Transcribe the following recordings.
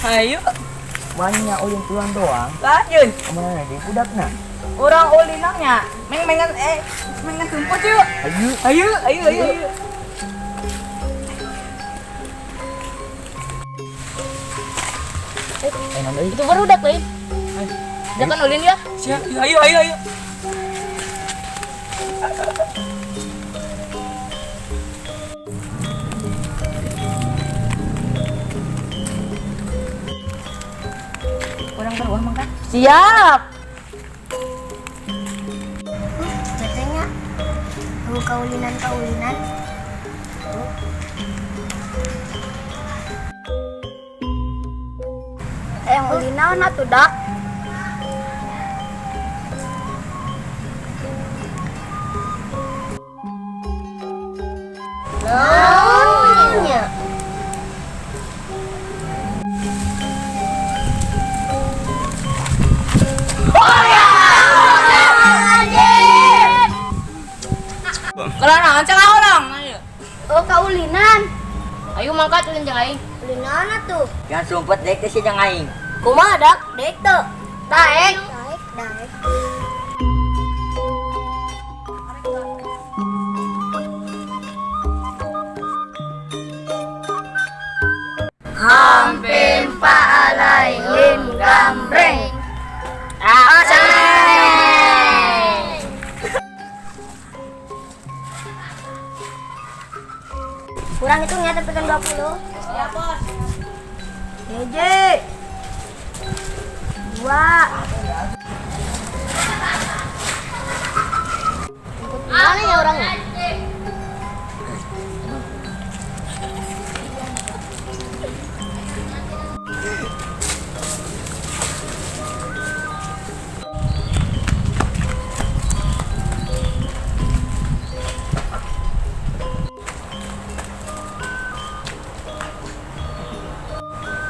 Ayo. Banyak ulin tuan doang. Lanjut. Kemana di budakna? Orang ulinangnya. Meng-mengan mengan sumput yuk. Ayo. Ayo, ayo, ayo. Ayo. Itu baru udah lain. Jangan ulin ya. Siap, ayo, ayo, ayo. Orang beruah mangka. Siap. Katanya mau kaulinan-kaulinan. Yang ulinaon atuh dak. Naon ulinnya? Kalau naon cang orang. Ayo. Oh, kaulinan. Ayo mangkat ulin jeung aing. Ulinan atuh. Jangan sumpet dek teh si jang aing. Kumaha dak? Dek teu. Daek. Daek, daek. Hampir alaihim gambreng. Kurang itu nyata pekan 20. Ya, Bos. Jeje. 2. Mana ya orangnya?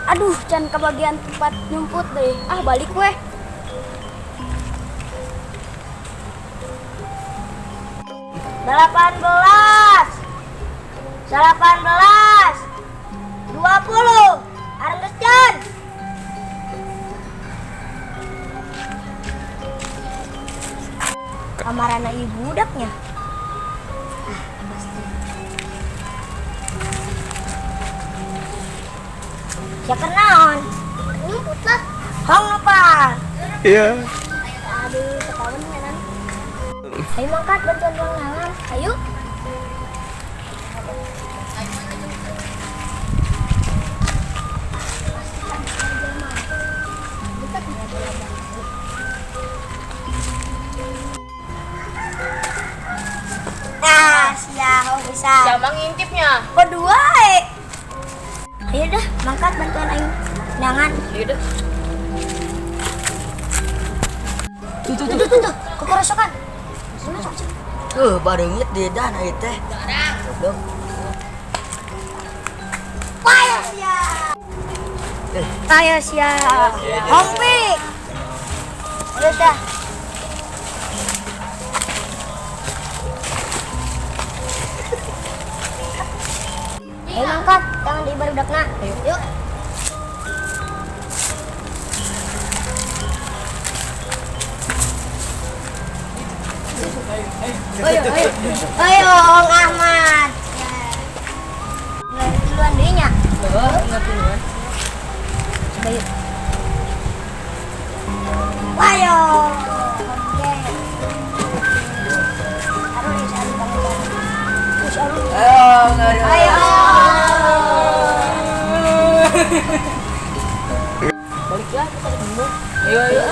Aduh, can kebagian tempat nyumput deh. Ah, balik weh. 18, 18, 20. Arenggeus can. Kamarana ibu budaknya. Ah, pasti. Ya kenaon? Nyumput lah. Hong lupa. Iya. Aduh, ketahuan ya nan. Ayo mangkat bantuan ruangan. Ayo. Ah, siap, bisa. Siapa ngintipnya? Berdua, eh. Ayo dah, mangkat bantuan aing. Jangan. Ayo dah. Tuh, tuh, tuh, tuh, tuh. Kekorosokan. Masuk, masuk. Tuh, bareungit di dan ieu teh. Goblok. Ayo siap. Ayo siap. Hompi. Ayo dah. Ayo mangkat, jangan di barudakna. Yuk. Ayo, ayo. Ayo, Ong Ahmad. Nggak duluan deh nya. Enggak duluan. Coba yuk. Ayo. Oke. Aduh, ini aduh banget. Terus aduh. Ayo, Ayo. Balik lah kita ketemu. Ayo, ayo.